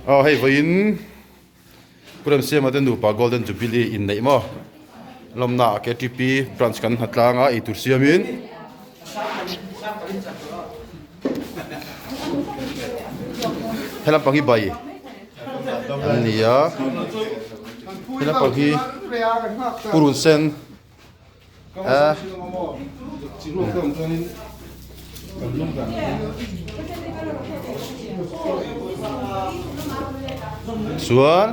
Aw hei vawiin Pu Remsiama te nupa Golden Jubilee inneih maw lawmna ah KTP branch kan hna tlang a eitur siamin he lampang hi bai an ni a he lampang hi purun sen a chuan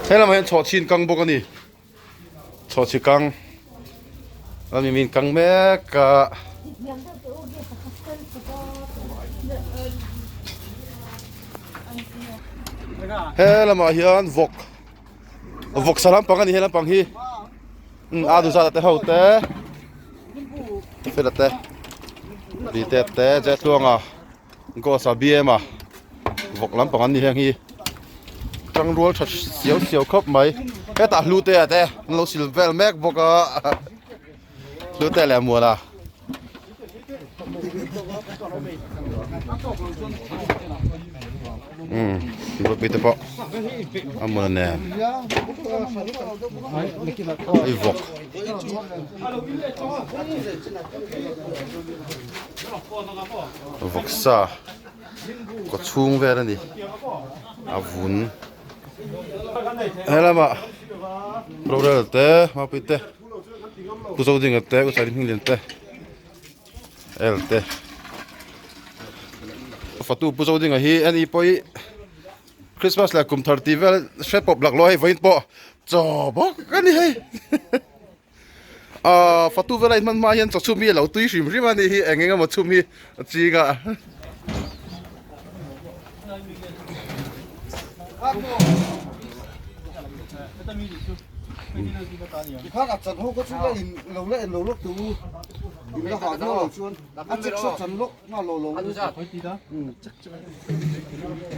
he lamah hian chhawhchhin kang bawk a ni chhawhchhi kang a mi min kang mek a. He lamah hian vawk vawk sa lampang a ni he lampang hi a du zat te ho te fela te ri te te je tluanga ghost a bm a vawk lampang an ni heng hi tangrual tha siau siau khawp mai hetah hlu te a te an lo sil vel mek bawk a hlu te leh mual a. Um rupi te pawh a mawna nen hei vawk vawk sa kaw chhung vel a ni a vun helamah rorel te mapui te Pu Zodinga te U Saiding Hminglian te el te fatu Pu Zodinga hi ani pawh hi Christmas leh kum thar tih vel hre pawp lak lo hei vawiin pawh chaw bawk a ni hei ah fatu vela inhman hma hian chaw chhum hi a lo tui hrim hrim a ni hi eng eng emaw chhum hi a ching a.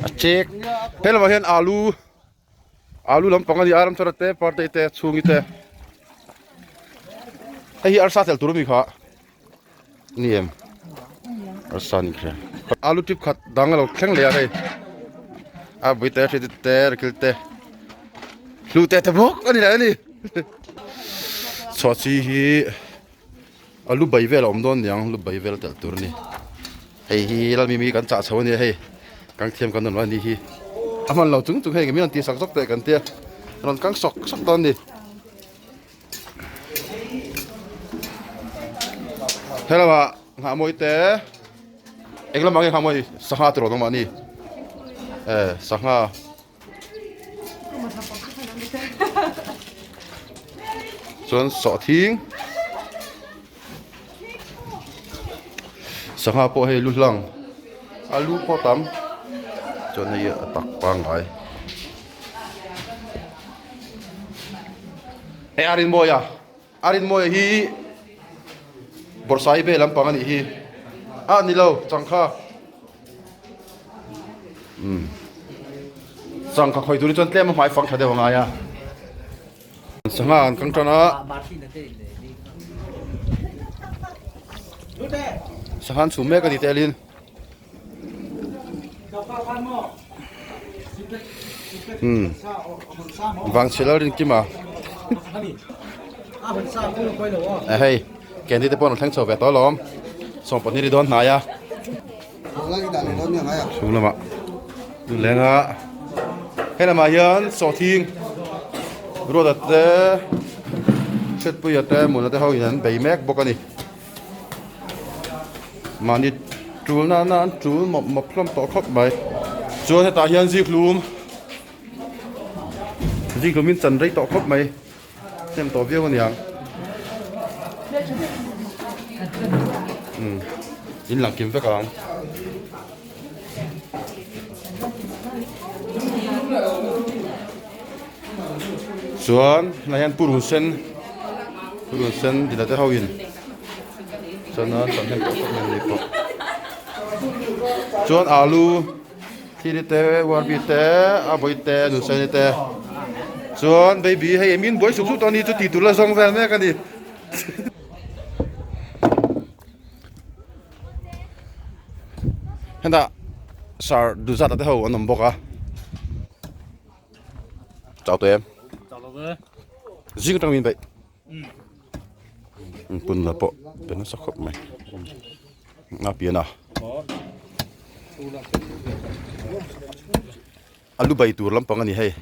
A chek he lamah hian alu alu lampang a ni a ramchhara te parte te chhungi te hei hi arsa tel tur a mi kha ni em arsa ni kha alu tip khat dang a lo thleng leh a hei a bui te hri te rikil te hlu te te bawk a ni leh a ni chhuah chi hi alu bai vel a awm dawn niang lu bai vel telh tur a ni hei hi lalmimi kan chah chho a nia hei kang thiam kan rawn ni hi a hman lo chung chung hei min rawn tih sak zawk teh kan tia rawn kang sawk sawk dawn a ni. Helama nghah mawi te eng lamah nge nghah mawi sangha tiraw nangmah ni e sangha chuan sawhthing sangha pawh hei lu hlang a lu pawh tam chuan hei a tak pangngai. Hei Arinmawia Arinmawia hi Bawrhsai vel lampang a nih hi ah ni lo changkha umm changkha khawi tur hi chuan tlem a hmai fang tha deuh a ngai a sangha an kang tan a sangha an chhum mek a ni telin. Umm vangchhe lal rin kim a eh hei candy te pawh an thleng chho ve tawh alawm sawm pahnih ri dawn hnai a chhung lamah leng a he lamah hian sawhthing ruata te hriatpuia te muna te ho in an bei mek bawk a ni. Mahni tul nana an tul mawp mawp hlawm tawh khawp mai. Chuan hetah hian zikhlum zikhlum in chan rei tawh khawp mai hnem tawh viau aniang umm in lang kim vek ang. Chuan helai hian purun sen purun sen dila te ho in chuan a chan hnem tawh khawp mai ani pawh chuan alu thiri te warbi te a vawi te nunsaini te chuan baby hei min buai suk suk tawh a ni chu tih tur la zawng vel mek a ni. Hetah sar Duzat a te ho an awm bawk a. Chau tawh em? Chau lo ve. Zing atang min beih. Pun la pawh pe nasa khawp mai. A pian a. A lu bai tur lampang a ni hei.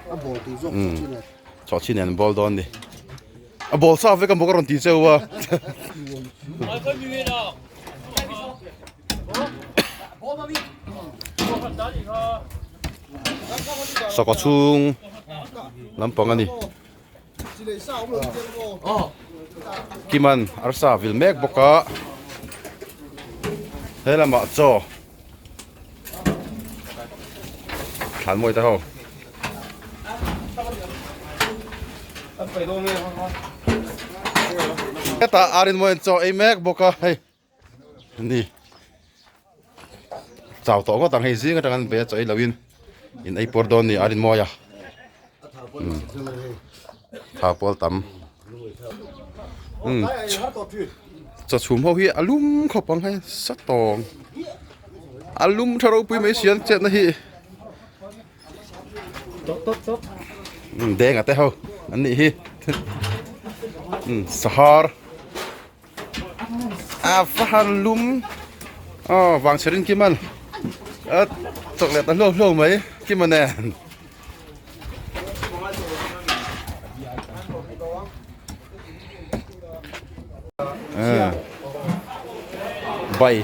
A ball tur zawk chawh chin nen. Chawh chin nen ball dawn ni. A ball sa vek a maw ka rawn ti cheu a. Sawka chhung lampang a ni. Kiman arsa vil mek bawk a. He lamah chaw. Thlan mawi ta ho. Hetah arin mawi an chaw ei mek bawk a hei ni chau tawh ngawt ang hei zing atang an be a chaw ei loin in ei pawr dawn ni arin mawi a tha pawl tam chaw chhum ho hi a lum khawp ang hei sa tawng a lum tha ropui mai sian chetna hi deng a te ho an nih hi sahar a fahar lum aw vang chherin kiman a chawk leh ta hluau hluau mai kima nen. Bai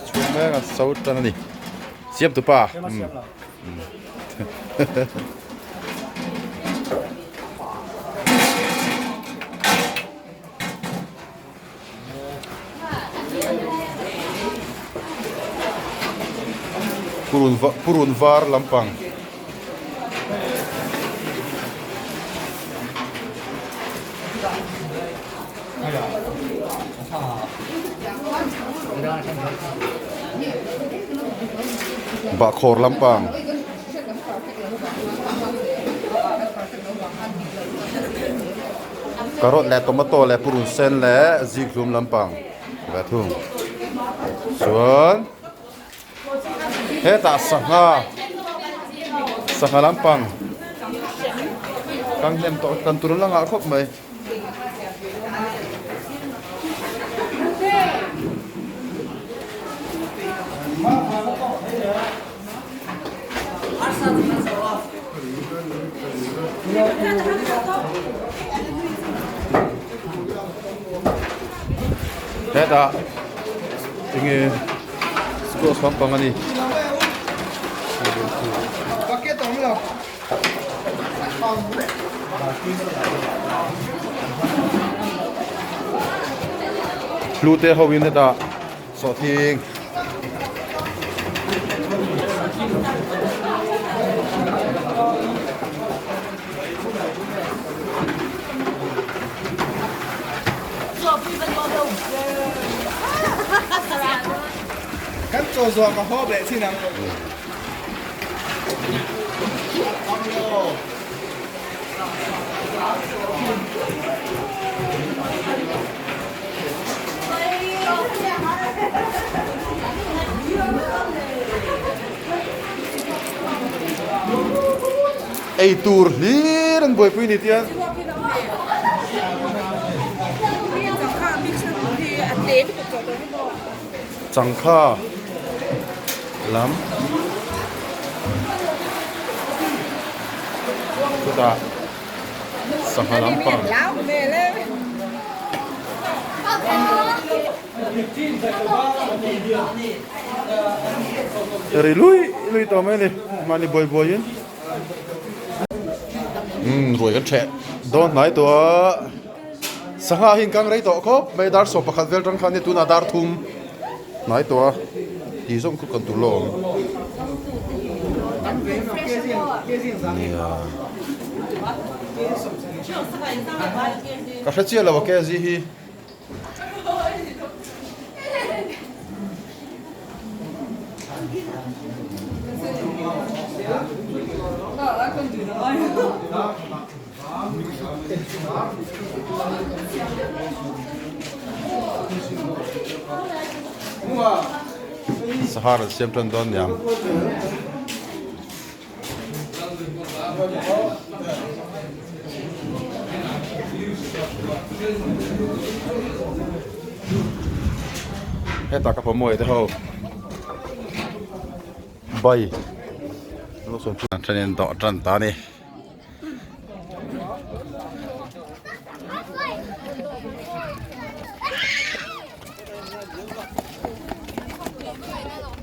chhung mek a so tan a ni siam tu pa Purun purun var lampang. Bahkhawr lampang. Carrot leh tomato leh purun sen leh zikhlum lampang ve thung chuan hetah sangha sangha lampang kan hnem tawh kan tur langah khawp mai. Hetah enge squash lampang a ni. Hlute ho in hetah Sawhthing. Kan chaw zuah ka hawp leh chin ang. Ei tur hlir an buaipui ni tiang. Changkha lam chutah sangha lampang. Ri lui lui tawh mai a ni mahni buai buaiin umm ruai kan ṭheh dawn hnai tawh a sangha hi in kang rei tawh khawp mai dar 11 vel ṭang khan tunah dar thum hnai tawh a tih zawng chu kan tur lo awm nia ka hre chiah lo a kg hi. Sahar an siam tan dawn niang. Hetah ka pawmawih te ho bai an dawh tan ta a ni.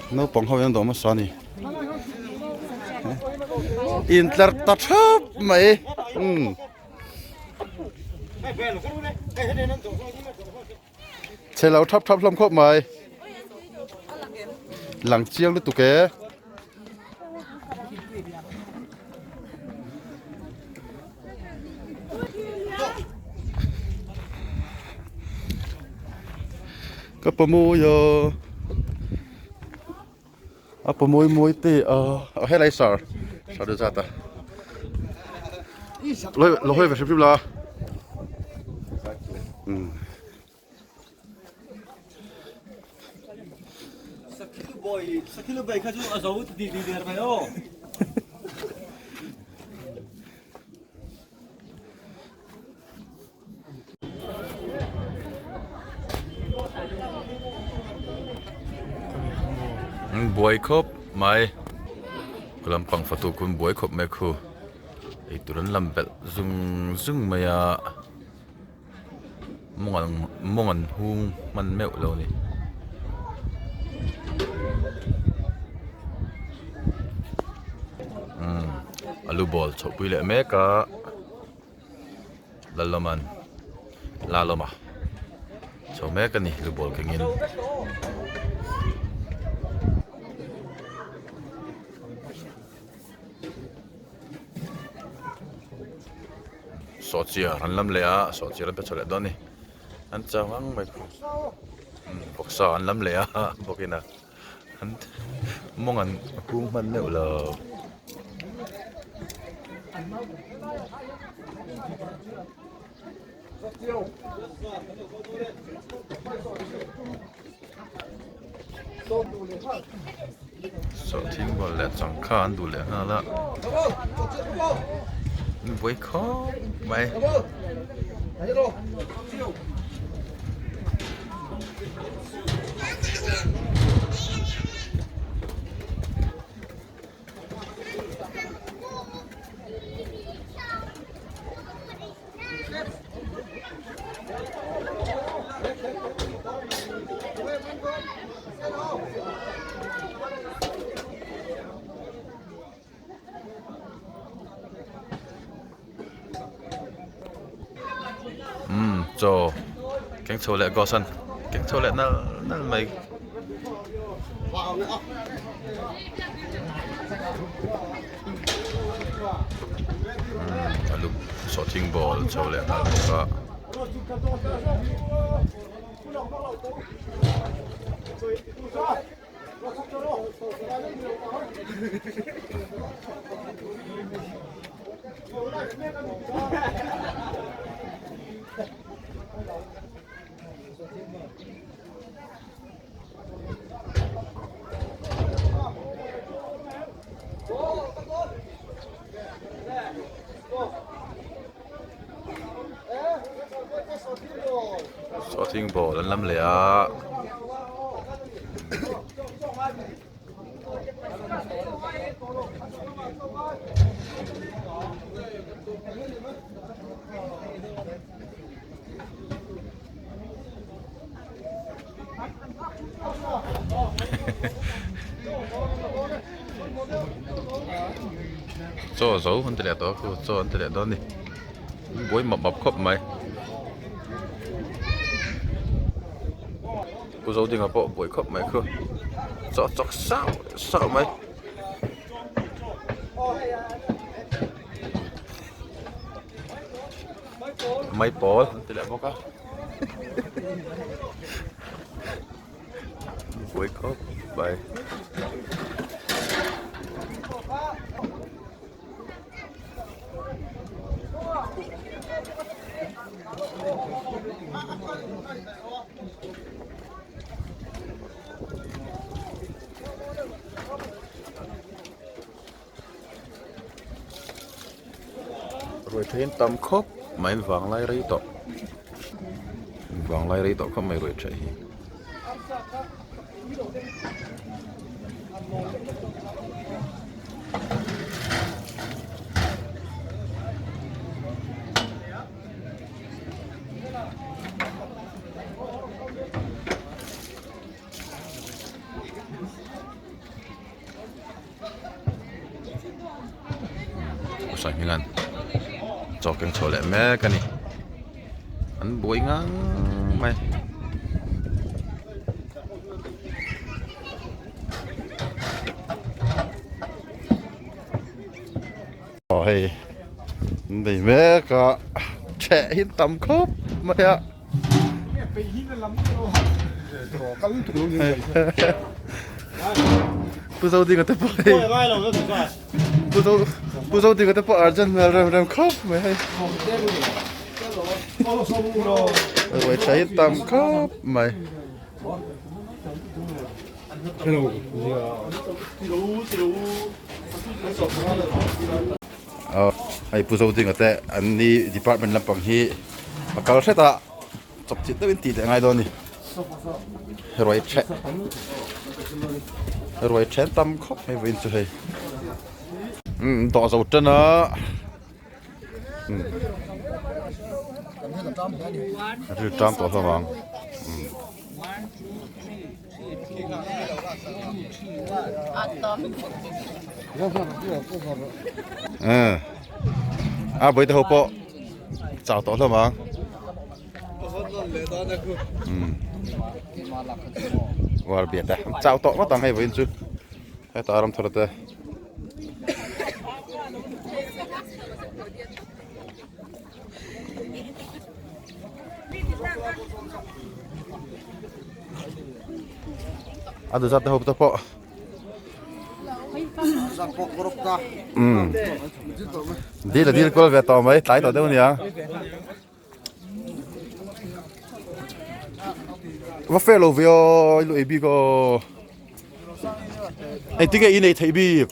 Naupang ho hian dawh hmasa a ni intlar ta thap mai umm chhe lo thap thap hlawm khawp mai lang chiang lutuk e. Ka pamawi a a pamawi mawi te a a helai sar sar chu zat a lo hawi ve hrim hrim la umm. Buai khawp mai lampang fatu khu an buai khawp mai khu eitur an lam belh zung zung mai a. Mawng an hung hman meuh lo a ni. Umm alu bawl chhoh pui leh mek a Lalawman Lalawma chho mek a ni lu bawl kengin. Sawhchiar an lam leh a sawhchiar an pe chho leh dawn a ni an chau ngang mai vawksa an lam leh a bawkin a an mawng an kung hman meuh lo. Sawhthing bual leh changkha an duh leh nghal a an buai khawp mai. Umm chaw keng chho leh gawsan keng chho leh nal nal mai. Alu sawhthing bawl chho leh nghal bawk a. Sawhthing bawl an lam leh a. Chaw zo an ti leh tawh a khu chaw an ti leh dawn a ni buai map map khawp mai Pu Zodinga pawh buai khawp mai khu chaw chawk sauh sauh mai. Mai pawl an ti leh bawk a buai khawp mai. Ruihtheih tam khawp mai vanglai rei tawh vanglai rei tawh khawp mai ruihtheih hi. Sawi hming an chaw keng chho leh mek a ni an buai ngang mai. Aw hei an bei mek a chheh hi tam khawp mai a. Pu Zodinga te pawh hei Pu Zo Pu Zodinga te pawh urgent hmel rem rem khawp mai hei ruai tha hi tam khawp mai. Aw hei Pu Zodinga te an ni department lampang hi a kal hret a chawp chilh deuhin tih leh a ngai dawn a ni ruai ṭheh ruai ṭhen tam khawp mai vawiin chu hei umm dawh zo tan a umm a ṭam tawh hlawm ang umm. A bawihte ho pawh chau tawh hlawm ang war biate chau tawh ngawt ang hei vawiin chu heta ram thar te. A dawt te ho te pawh umm dil a dil kual ve tawh mai tlai tawh deuh ania va fair lo ve aw i lu ei bik aw engtin nge i nei theih bik.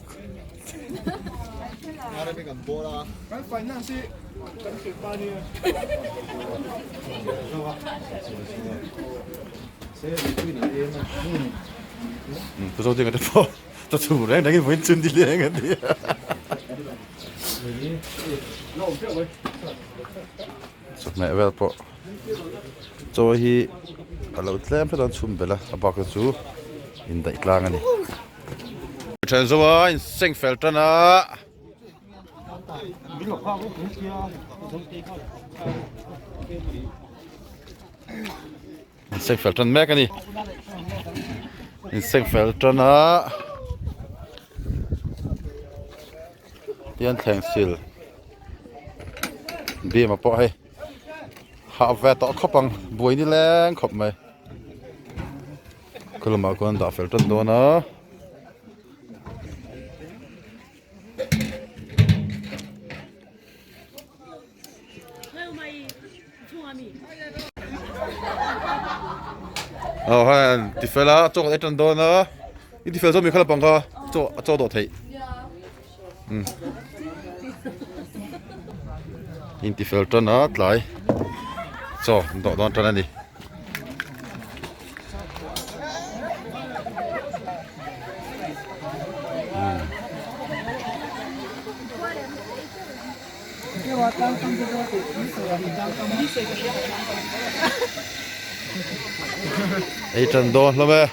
Pu Zodinga te pawh chaw chhum reng rengin vawiin chhun ni leng a ni. Chawhmeh vel pawh chaw hi a lo tlem hret a an chhum belh a a bak te chu indaih tlang a ni. Then zo a in seng fel tan a. In seng fel tan mek a ni. In seng fel tan a. Tian thleng sil bim a pawh hei hah ve tawh khawp ang buai ni leng khawp mai. Khaw lamah khuan dah fel tan dawn a. Aw hei an ti fel a chaw kan ei tan dawn a i ti fel zawk mi kha lampang kha chaw chaw dawh theih umm in ti fel tan a tlai chaw dawh dawn tan a ni. Ei tan dawn hlawm e.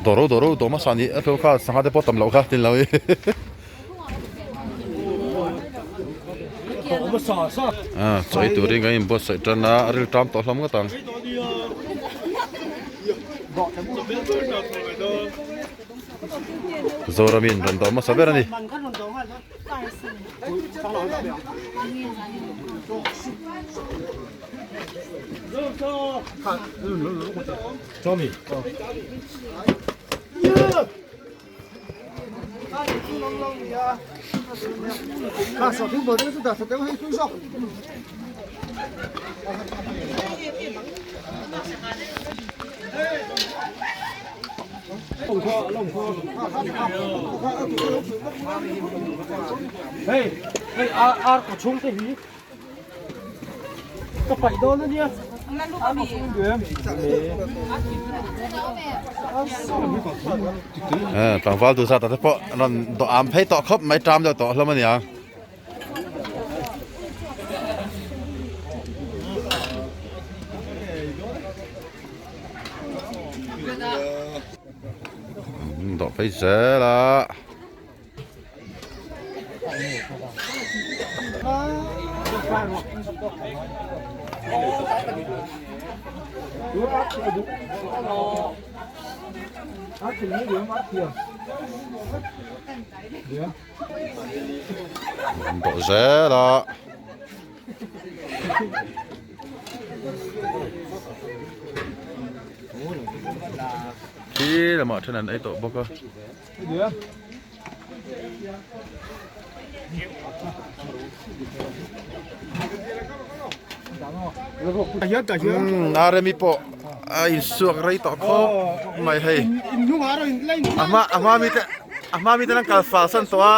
Dawr ro dawr ro dawr hmasa ni a tho kha sangha te pawh tam loh kha tin lo hi. Chaw ei turin kan inbuatsaih tan a, a ril ṭam tawh hlawm ngawt ang. Zoramin rawn dawh hmasa ber a ni. Tlangval duh zat ah te pawh rawn dawh am phei tawh khawp mai ṭam deuh tawh hlawm a nia. Dawh phei zel a. Dawh zel a. Khi lamah then an ei tawh bawk a. Aremi pawh a insuak rei tawh khawp mai hei. A hma a hma mite a hma mite an kal fal san tawh a.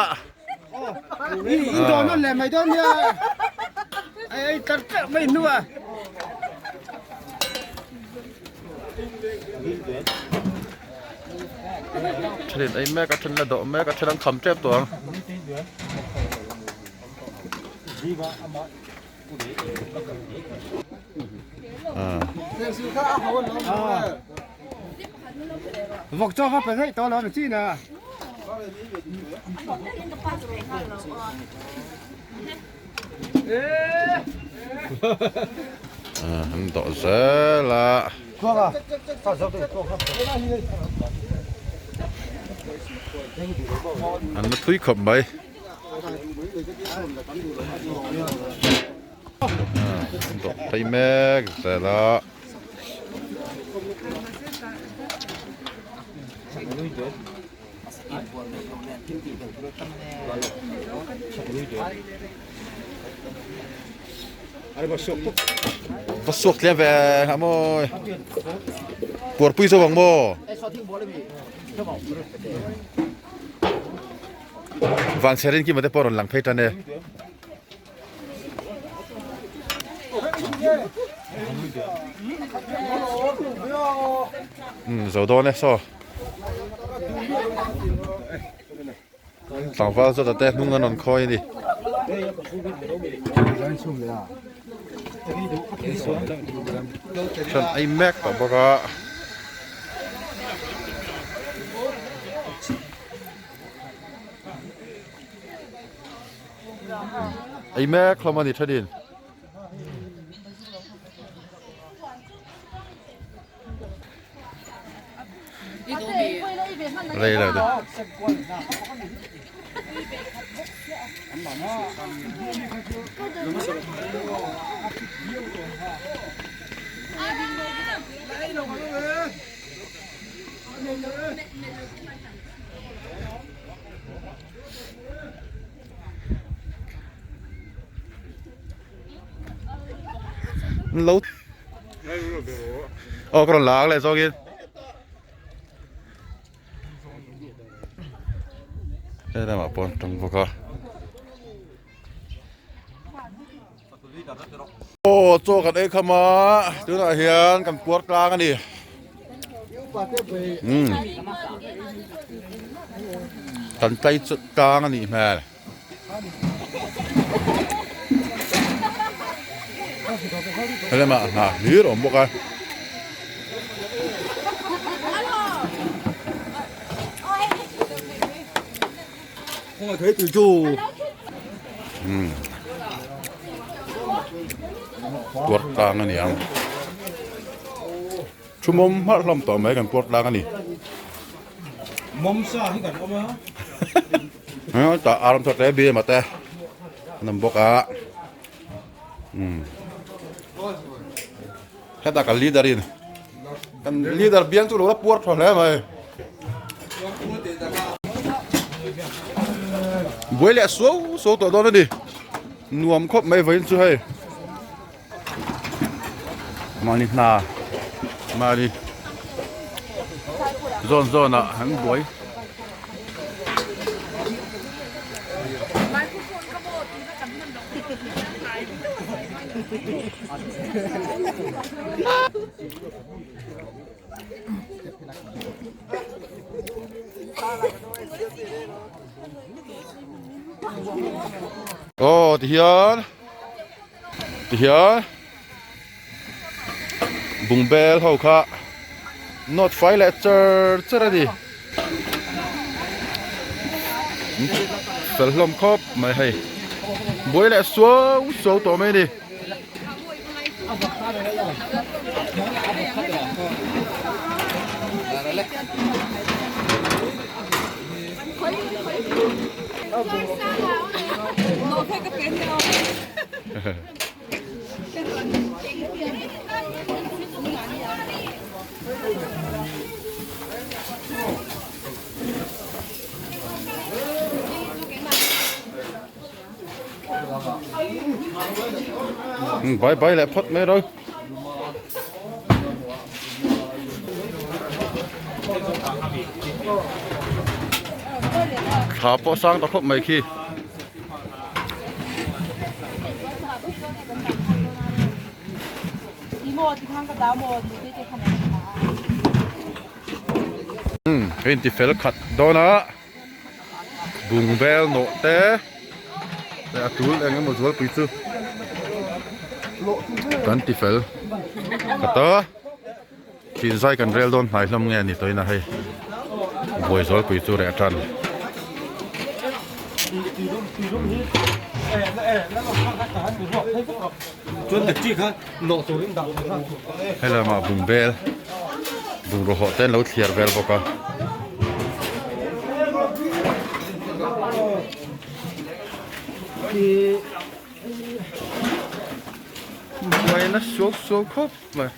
Then ei mek a then la dawh mek a then an kham tep tawh ang. Vawk chaw kha pe daih tawh lo ni chin a. An dawh zel a. An la thui khawp mai. An dawh phei mek zel a. Va suak tlem ve hah maw puarpui zo ang maw van chherin kima te pawh rawn lang phei tan e. Umm zo dawn e saw tlangval zawt ate hnung an rawn khawi a ni. Chuan ei mek tawh bawk a. Ei mek hlawm a ni thenin. Rei lo de. Lo Aw ka rawn la ang leh zawngin He lamah pawh an tawng bawk a Aw chaw kan ei kham a tunah hian kan puar tlang a ni umm kan tlai tlang a nih hmel. Helamah hnah hlir a awm bawk a. Umm puar tlang a ni ang thu mawm hmarh hlawm tawh mai kan puar tlang a ni. Tah aram thar te bim a te an awm bawk a umm hetah kan leader in kan leader biang chu lo la puar tha hle mai. Buai leh suau suau tawh dawn a ni nuam khawp mai vawiin chu hei. Mahni hna mahni zawn zawn ah an buai. Aw tihian tihian bungbel ho kha nawt fai leh char char a ni fel hlawm khawp mai hei buai leh suau suau tawh mai a ni. Bye bye leh phawt mai ro. Thla pawh sang ta khawp mai khi. Hei inti fel khat dawn a bung vel nawh te leh a tul eng emaw zualpui chu kan ti fel khat a thin zai kan rel dawn hnai hlawm nge a ni tawhin a hei buai zualpui chu reh tan. Hei lamah bungbel bungraw hawh te an lo thliar vel bawk a. Buaina suau suau khawp mai.